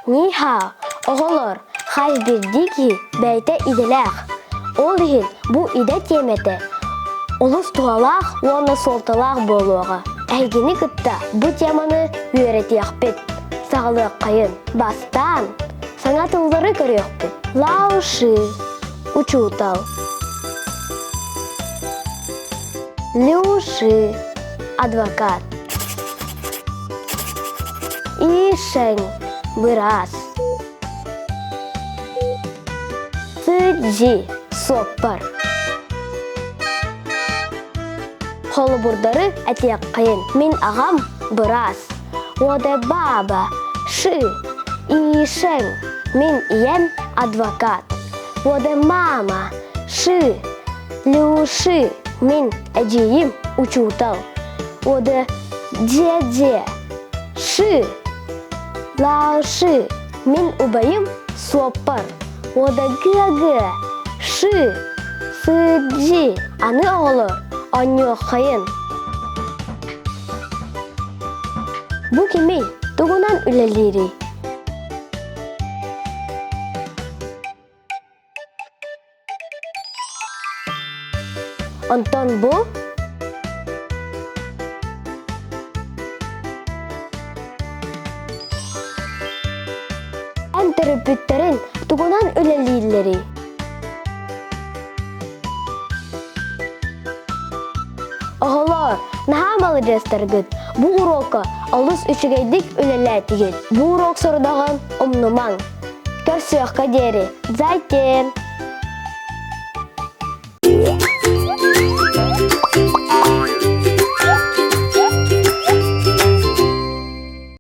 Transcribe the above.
Ни-хао, оҕолор, хас биирдии киһи бэйэтэ идэлээх. Ол иһин бу идэ тиэмэтэ олус туһалаах уонна суолталаах буолуоҕа. Эһигини кытта бу теманы үөрэтиэхпит, саҕалыаххайын. Бастаан саҥа тыллары көрүөхпүт. Лаоши учуутал. Люши адвокат. Ишень быраас. Сыдьи суоппар. Холобурдары этиэххин. Мин аҕам быраас. Уода баба ши Ишень. Мин ийэм адвокат. Уода мама ши Люши. Мин эдьиийим учуутал. Уода дьиэ-дьиэ Ши Лаоши Мин убайым суоппар. Уода гыа-гыа Ши Сыдьи Аны оҕолор оонньуоххайын. Бу кимий? Тугунан үлэлиирий? Онтон бу эн төрөппүттэрин тугунан үлэлииллэрий? Оҕолоор, наһаа маладьыастаргыт. Бу уруокка олус үчүгэйдик үлэлээтигит. Бу уруок сорудаҕын умнумаҥ. Көрсүөххэ диэри. Зайтен!